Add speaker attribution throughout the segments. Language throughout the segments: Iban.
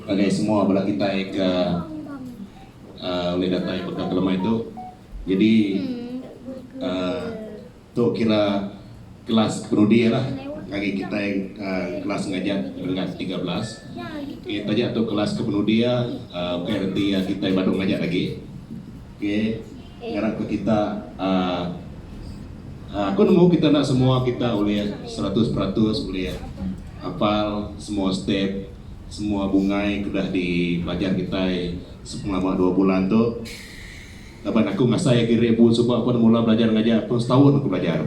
Speaker 1: Ngagai semua bala kitai ke ulih datai baka ke lemai tu. Jadi tu kira kelas kepenudi lah ngagai kitai kelas ngajat renggat 13. Okay, taja tu kelas kepenudi iya ukai reti iya kitai badu ngajat agi. Okay, ngarap ke kita aku nemu kita enda semua kita ulih 100% ulih hafal semua step. Semua bungai ke udah dipelajar kitai sepengelama dua bulan tu laban aku ngasai agi ribu suba pun mula belajar ngajar pun setaun aku belajar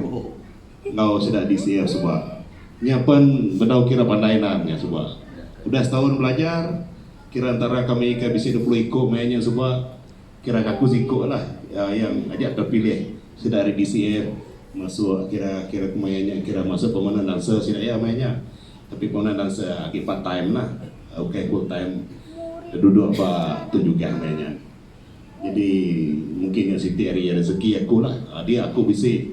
Speaker 1: enggau sida DCF suba. Nya pen bedau kira pandai endar nya suba. Udah setaun belajar kira entara kami ke bisi 20 iku maya nya suba kira aku siku lah yang aja terpilih sida ari DCF masuk kira kira ku maya nya kira masuk permanent dancer sida iya maya nya. Tapi pengudah dansa agi part time lah ukai full time duduk ba Tun Jugah maya nya. Jadi mungkin nya siti ari rezeki aku lah dia aku bisi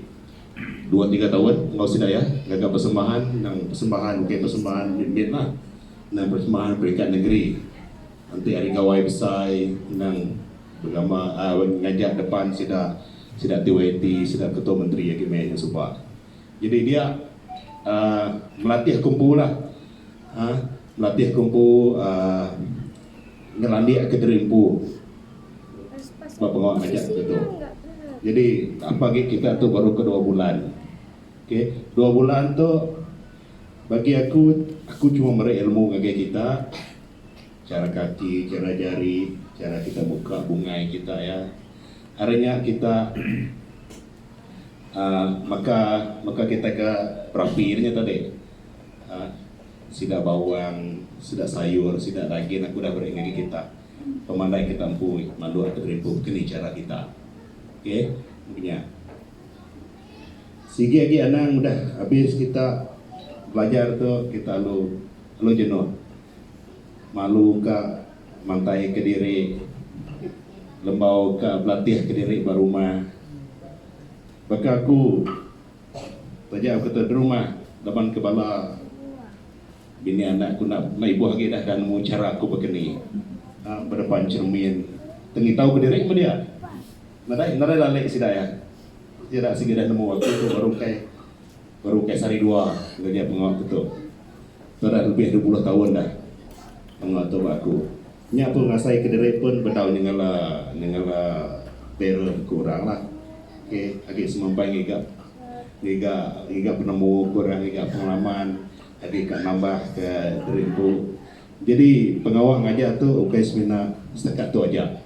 Speaker 1: dua tiga taun enggau sida iya ngaga persembahan nang persembahan ukai persembahan mit mit lah nang persembahan peringkat negeri enti ari gawai besai nang begama uhh ngajar depan sida sida TYT sida ketua menteri agi maya nya suba. Jadi dia uhh melatih aku empu lah uhh melatih aku empu uhh ngelandik ke diri empu ba pengawa ngajat ke tu. Jadi apa agi kita tu baru ke dua bulan. Okay dua bulan tu bagi aku aku cuma meri ilmu ngagai kita cara kaki, cara jari, cara kita muka bungai kita ya. Ari nya kita uhh maka maka kitai ke berapi nya tadi uhh sida bawang, sida sayur, sida dagin aku udah beri ngagai kita. Pemandai kita empu manduk ke diri empu keni chara kita. Okay nya. Sigi agi anang udah abis kita belajar tu kita lalu lalu jenuh. Malu ka mantai kediri lembau ka belatih kediri ba rumah. Baka aku taja aku tu derumah laban ke bala bini anak aku enda enda ibuh agi dah nemu chara aku bekeni ba depan cermin tengitau kediri meh dia. Nadai nadai lalek sida iya. Sida sigi dah nemu aku tu baru kai baru kai sehari dua ngereja pengawa aku tu. Tu dah lebih 20 taun dah pengawa tu ba aku. Nya pun ngasai kediri pun bedau nyengala nyengala terror ku orang lah. Okay agi semampai ngiga ngiga ngiga penemu ku orang ngiga pengalaman agi ka nambah ke diri empu. Jadi pengawa ngajar tu ukai semina setakat tu aja.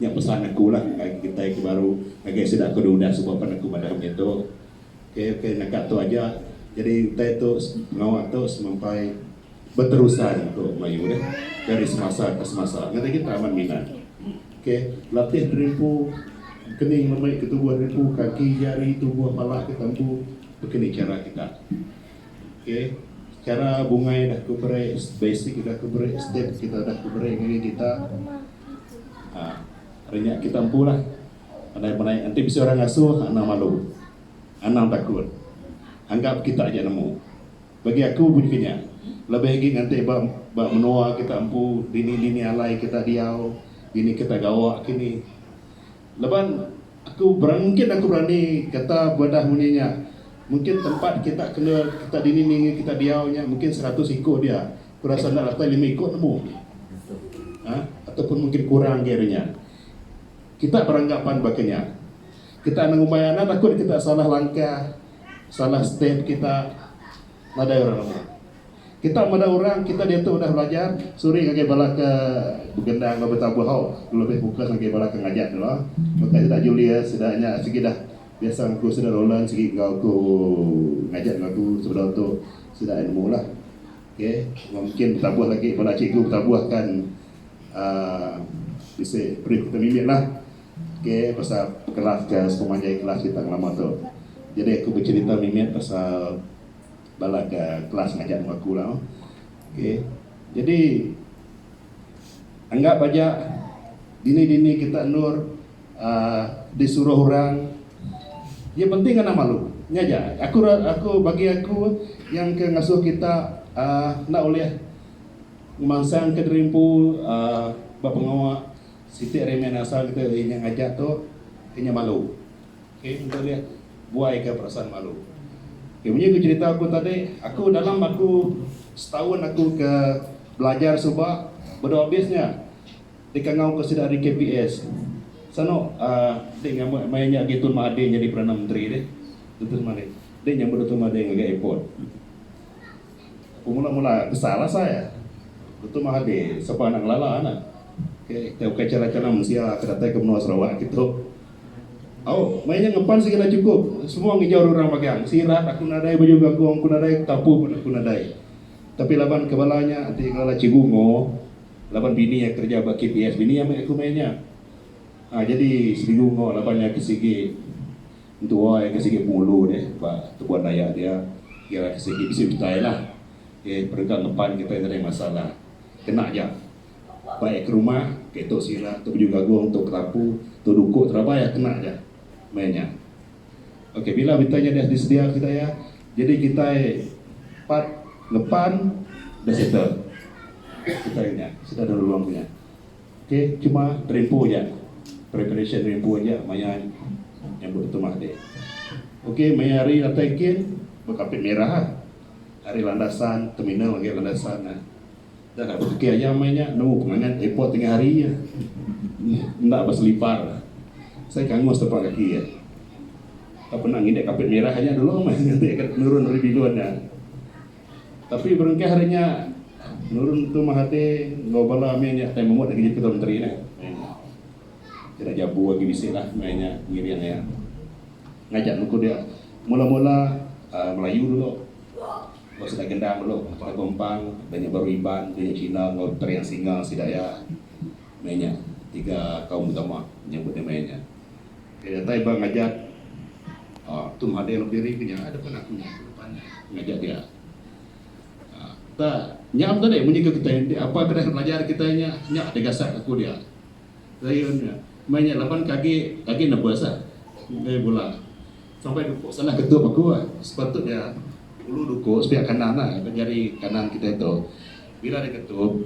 Speaker 1: Nya pesan aku lah ngagai kitai ke baru ngagai sida ke udah suba pan aku madah menya tu. Okay ukai naka tu aja. Jadi utai tu pengawa tu semampai. Beterusan tu Melayu deh dari semasa ke semasa ngagai kita amat minat. Ok latih derimpu kening lemai ke tubuh derimpu kaki jari tubuh pala kita empu bekeni chara kita. Ok chara bungai dah ku beri basic dah ku beri step kita dah ku beri ngagai kita aaa ari nya kita empu lah pandai pandai enti bisi orang ngasuh anang malu anang takut anggap kita aja nemu. Bagi aku pun ke nya. Lebih agi nganti ba ba menua kita empu dini dini alai kita diau dini kita gawa kini. Laban aku berani mungkin aku berani kata bedah munyi nya mungkin tempat kita kena kita dini ninga kita diau nya mungkin 100 iku dia aku rasa enda datai lima iku nemu uhh ataupun mungkin kurang agi ari nya. Kita beranggapan baka nya. Kita enda ngumbai anak takut kita salah langkah. Salah step kita nadai orang nemu. Kita meda orang kita diatu udah belajar suri ngagai bala ke begendang enggau betabuh au lebih fokus ngagai bala ke ngajat tu lah. Baka sida Julius sida nya sigi dah biasa aku sida Roland sigi enggau aku ngajat enggau aku sebedau tu sida nemu lah. Okay mungkin betabuh lagi bala cikgu betabuh kan uhh bisi brief kita mimit lah. Okay pasal kelas ke sepemanjai kelas kita ngelama tu. Jadi aku becerita mimit pasal bala ke kelas ngajar enggau aku lah. Okay. Jadi anggap aja dini-dini kita endur uhh disuruh orang yang penting anang malu. Nya aja. Aku aku bagi aku yang ke ngasuh kita uhh enda ulih. Ngemansangka diri empu ba pengawa siti ari main asal kita iya nya ngajat tu iya nya malu. Okay enda ulih buai ka perasaan malu. Okay munyi ku cherita aku tadi aku dalam aku setaun aku ke belajar suba bedau abis nya dikangau ka sida ari KPS. Sanu uhh dek ngambi maya nya agi Tun Mahathir nyadi Perdana Menteri deh. Tun Mahathir. Dek nyambut Tun Mahathir ngagai airport. Aku mula-mula besar asai. Betul Mahathir, sapa anak ngelala anak. Okay, kita ukai cara-cara mensia ke datai ke menua Sarawak kitu. Au, maya nya ngepan sigi enda chukup. Semua ngijau orang magang. Sirat aku nadai, baju gagong aku nadai, tapu pun aku nadai. Tapi laban ke bala nya enti ngelala Cikgu Ngo, laban bini iya kereja ba KPS, bini iya meh aku maya nya. Ha, jadi Cikgu Ngo laban iya ke sigi Entua iya ke sigi pengulu deh ba Tebuan Dayak dia kira ke sigi bisi utai lah. Okey perengka ngepan kitai nadai masalah. Kena aja. Bai ke rumah ke tu sira tu baju gagung tu kerapu tu duku terabai kena aja meh nya. Okey bila utai nya dah disedia kitai iya jadi kitai part ngepan dah settle. Kitai nya sida dah nulung nya. Ok cuma rimpu aja preparation rimpu aja maya nyambut Dato Mahathir. Ok maya hari datai kin bekapit merah ah ari landasan terminal agi landasan ah. Dah nak bekeki ayam maya nya nemu pengangat airport tengah hari ah. Enda beselipar. Sai kangus tepa kaki ah. Tak pernah ngindik kapit merah nya dulu meh nganti ka nurun ari bilun nya. Tapi berengkah ari nya, nurun Tun Mahathir enggau bala mih nya tai memut agi Ketua Menteri neh. Sida Jabu agi bisi lah meh nya ngiring iya. Ngajak nuku dia mula-mula uhh Melayu dulu, enggau sida Gendang dulu, sida Gompang, udah nya baru Iban, udah nya Cina enggau Tering Singa sida iya meh nya tiga kaum utama nyebut dia meh nya. Ke datai ba ngajat uhh Tun Mahathir lalu bediri ke nya depan aku nya depan ngajat dia. Uhh tak nya am tadi munyi ke kitai enti apa ke deh belajar kitai nya nya digasak aku dia. Layu nya meh nya laban ke agi agi nervous ah enggai bula sampai duku salah ketup aku ah sepatut dia ulu duku sepiak kanan lah ba jari kanan kitai tu bila dia ketup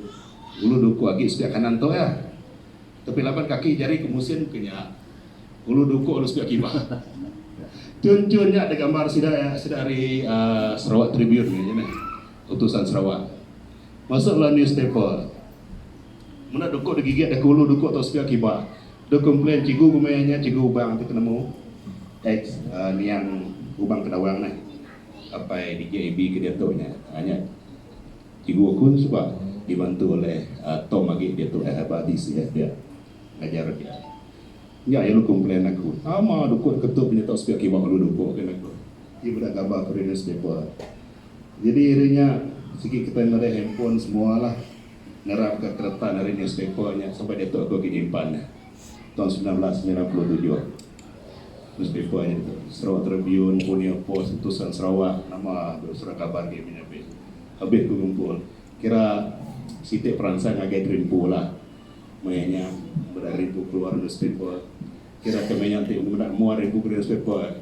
Speaker 1: ulu duku agi sepiak kanan tu ah. Tapi laban kaki jari ke musin ke nya ulu duku ulu sepiak kiba. Cun cun nya da gambar sida iya sida ari uhh Sarawak Tribune nya neh Utusan Sarawak. Masuk la newspaper menda duku da gigit da ke ulu duku tau sepiak kiba. Deh complain cikgu ku maya nya cikgu Ubang ti ke nemu ex uhh niang Ubang Kedawang neh apai DJAB ke diatu nya uhh nya. Cikgu aku suba dibantu oleh Tom agi diatu eh ba DCF dia ngajar dia. Nya iya lalu complain aku. Nama dukut ketup nya tau sepiak kiba lalu dukuk kin aku. Iya meda gambar aku ari newspaper. Jadi ari nya sigi kitai nadai handphone semua lah ngerap ka keretan ari newspaper nya sampai diatu aku agi nyimpan nya taun 1997. Newspaper nya tu Sarawak Tribune, Borneo Post, Utusan Sarawak nama surat kabar agi meh nya habis. Abih ku ngumpul. Kira siti peransang ngagai Drimpu lah. Maya nya meda Drimpu keluar newspaper. Kira ke maya nya enti meda mua Drimpu ke newspaper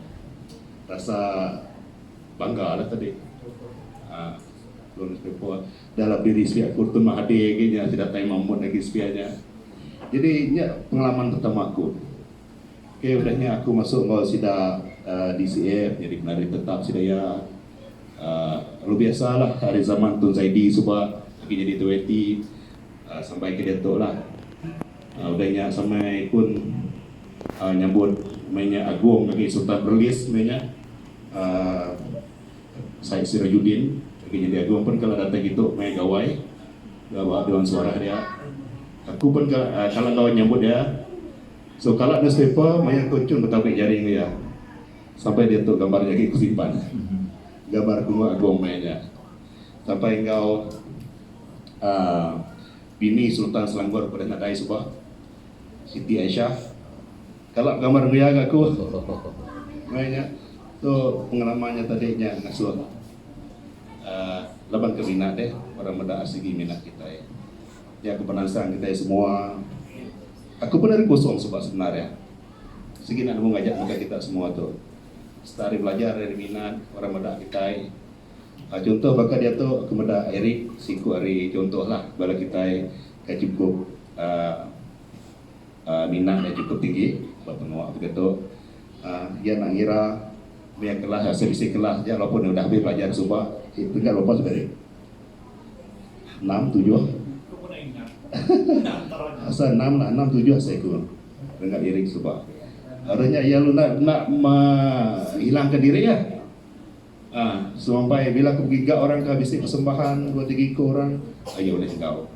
Speaker 1: rasa bangga lah tadi. Aaa keluar newspaper dah lah bediri sepiak aku Tun Mahathir agi nya sida Taib Mahmud agi sepiak nya. Jadi nya pengalaman pertama aku. Okay udah nya aku masuk enggau sida DCF nyadi penari tetap sida iya. Lalu biasa lah ari zaman Tun Zaidi suba agi nyadi TYT sampai ke diatu lah. Udah nya samai pun nyambut meh nya Agong agi Sultan Perlis meh nya Syed Sirajuddin agi nyadi Agong pun kala datai kitu meh gawai ba Dewan Suarah dia. Aku pun kala enggau nyambut iya. So kala newspaper maya aku chun betabi jari enggau iya. Sampai diatu gambar nya agi ku simpan. Gambar ku enggau Agong maya nya. Sampai enggau uhh bini Sultan Selangor ku udah nadai suba, Siti Aisyah. Kala begambar enggau iya ga aku maya nya. So pengalaman nya tadi nya ngasuh uhh laban ke minat deh orang meda sigi minat kitai. Nya ku peransang kitai semua. Aku pun ari kosong suba sebenar iya. Sigi enda nemu ngajak mega kita semua tu. Serta ari belajar ari minat orang meda kitai. Chunto baka diatu aku meda Eric siku ari chunto lah bala kitai ke chukup minat iya chukup tinggi ba pengawa baka tu. Iya enda ngira maya kelas asal bisi kelas aja walaupun iya udah habis belajar suba peringkat berapa suba Eric? Enam tujuh? Asal enam lah enam tujuh asai ku renggat Eric suba. Ari nya iya lalu enda enda hilangka diri iya. Aa semampai bila ku begiga orang ke bisi persembahan dua tiga iku orang iya ulih enggau.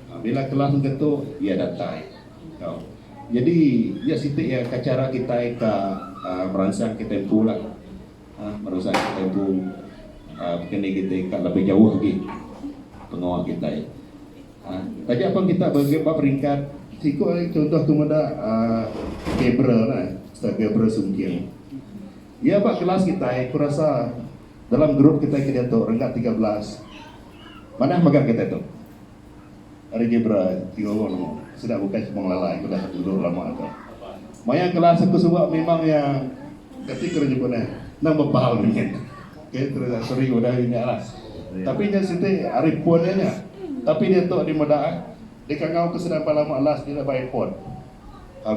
Speaker 1: Aa bila kelas engka tu iya datai enggau. Jadi nya siti iya ka chara kitai ka aa meransang kitai empu lah. Aa meransang kitai empu aa baka ni kitai ka lebih jauh agi pengawa kitai. Aa taja pun kita ba peringkat siku ari contoh ku meda aa Gabriel lah Mister Gabriel Sungking. Iya ba kelas kitai ku rasa dalam group kitai ke diatu renggat 13 manah mega kitai tu. Ari Gebra ti ngurung nemu sida bukai semua ngelala aku dah dulu lama tu. Maya kelas aku suba memang iya kati ku nyebut neh endang bebal mimit. Okay terus sorry udah nya lah. Tapi nya siti ari pun iya nya. Tapi diatu di meda dikangau ke sida empai lama last dira ba airport.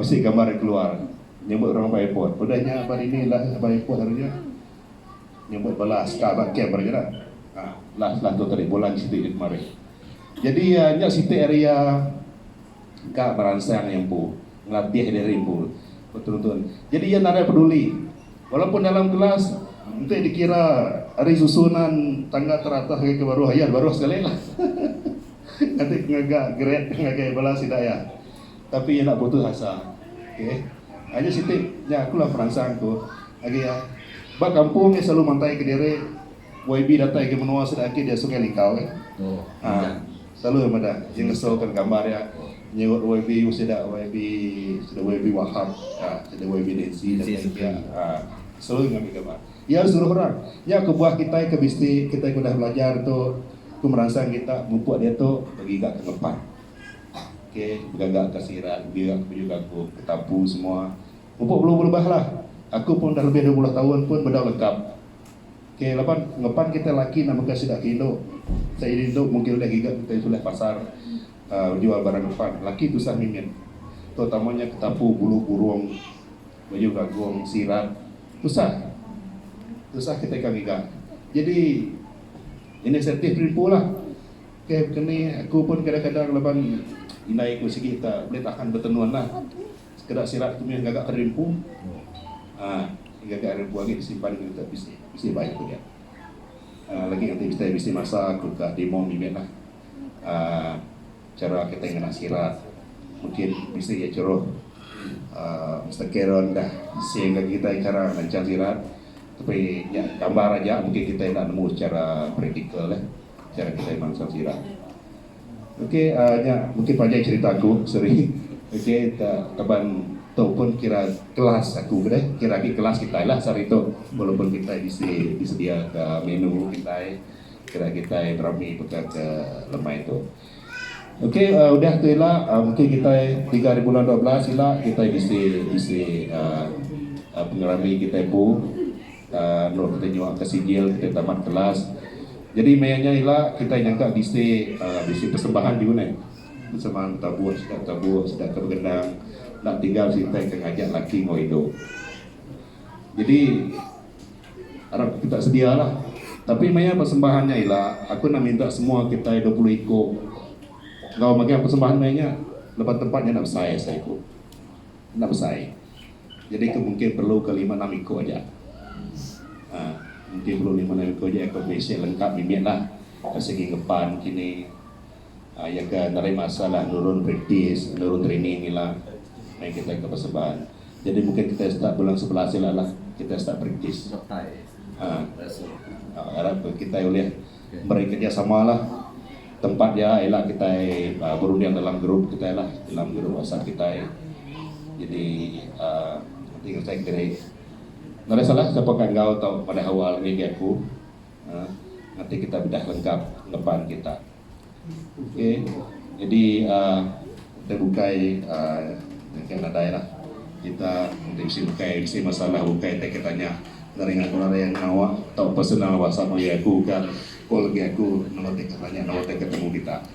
Speaker 1: Bisi gambar iya keluar. Nyebut orang ba airport. Udah nya ba dini lah ba airport hari nya nyebut bala askar ba camp hari nya lah. Ha last lah tu tadi bulan siti nya kemari. Jadi nya siti ari iya ka meransang iya empu ngelatih diri empu betul-betul. Jadi iya nadai peduli walaupun dalam kelas enti dikira ari susunan tangga teratas ngagai ke baruh iya baruh sekali lah. Enti ngaga grade ngagai bala sida iya. Tapi iya enda putus asa. Okay. Aja siti nya aku lah peransang ku agi iya. Ba kampung iya selalu mantai kediri YB datai ke menua sida agi dia Sungai Likau kan. Ha selalu iya madah iya ngeso kan gambar iya nyebut YB sida YB sida YB Wahab ha sida YB Nancy datai kia ha selalu ngambi gambar. Iya suruh orang. Nya kebuah kitai ke bisi kitai ke udah belajar tu ku meransang kita mupuk diatu begiga ke ngepan. Ok, begaga ka sirat, begiga ka baju gagung, ketapu semua. Mupuk belubah-lubah lah. Aku pun dah lebih 20 taun pun bedau lengkap. Ok, laban ngepan kitai laki enda mega sida ke indu. Sida indu mungkin ulih giga kitai sulih pasar uhh jual barang ngepan. Laki tusah mimit. Terutamanya ketapu bulu burung, baju gagung, sirat. Tusah. Tusah kitai ka ngiga. Jadi inisiatif perimpu lah. Ke keni aku pun kadang-kadang laban indai aku sigi tak boleh tahan betenun lah. Sekeda sirat aku mih ngaga ke rimpu. Haa ngaga rimpu agi disimpan aku ditu bisi bisi bai aku dia. Haa lagi enti bisi bisi masa aku ka demo mimit lah. Haa cara kitai ngena sirat mungkin bisi iya cheruh haa Mister Karen dah share ngagai kitai cara ngancang sirat tapi nya gambar aja mungkin kitai enda nemu secara praktikal eh. Chara kitai mansang sida. Ok nya mungkin panjai cherita aku sorry. Ok taban tu pun kira kelas aku ke deh kira agi kelas kitai lah sehari tu walaupun kitai bisi disedia ka menu kitai kira kitai berami baka ke lemai tu. Ok udah tu ila mungkin kitai tiga hari bulan 12 ila kitai bisi bisi uhh pengerami kitai empu. Endur kitai nyuaka sijil kitai tamat kelas. Jadi maya nya ila kitai nyangka bisi bisi persembahan juga neh. Persembahan betabuh sida betabuh sida ke begendang enda tinggal sitai ke ngajak laki enggau indu. Jadi arap kita sedia lah. Tapi maya persembahan nya ila aku enda minta semua kitai 20 iku enggau magang persembahan maya nya laban tempat nya enda besai asai ku. Enda besai. Jadi ke mungkin perlu ke lima enam iku aja. Ha, mungkin perlu lima enam iku aja ke bisi lengkap mimit lah. Ke segi ngepan kini. Ha, ya ke narai masa lah nurun praktis, nurun training ila. Main kita ke persembahan. Jadi mungkin kita start bulan 11 ila lah. Kita start praktis. Ha, harap kita ulih beri kerjasama lah. Tempat iya ila kitai berunding dalam group kitai lah, dalam group WhatsApp kitai. Jadi uhh enti ngasai kediri nadai salah sapa ka enggau tau madah awal ngagai aku uhh enti kita bedah lengkap ngepan kita. Okay jadi uhh utai bukai uhh nyangka nadai lah. Kita enti bisi bukai bisi masalah bukai tai ke tanya. Nadai ngaku nadai ngawa tau personal whatsapp ngagai aku ka call ngagai aku nama ti ka tanya nama ti ka temu kita.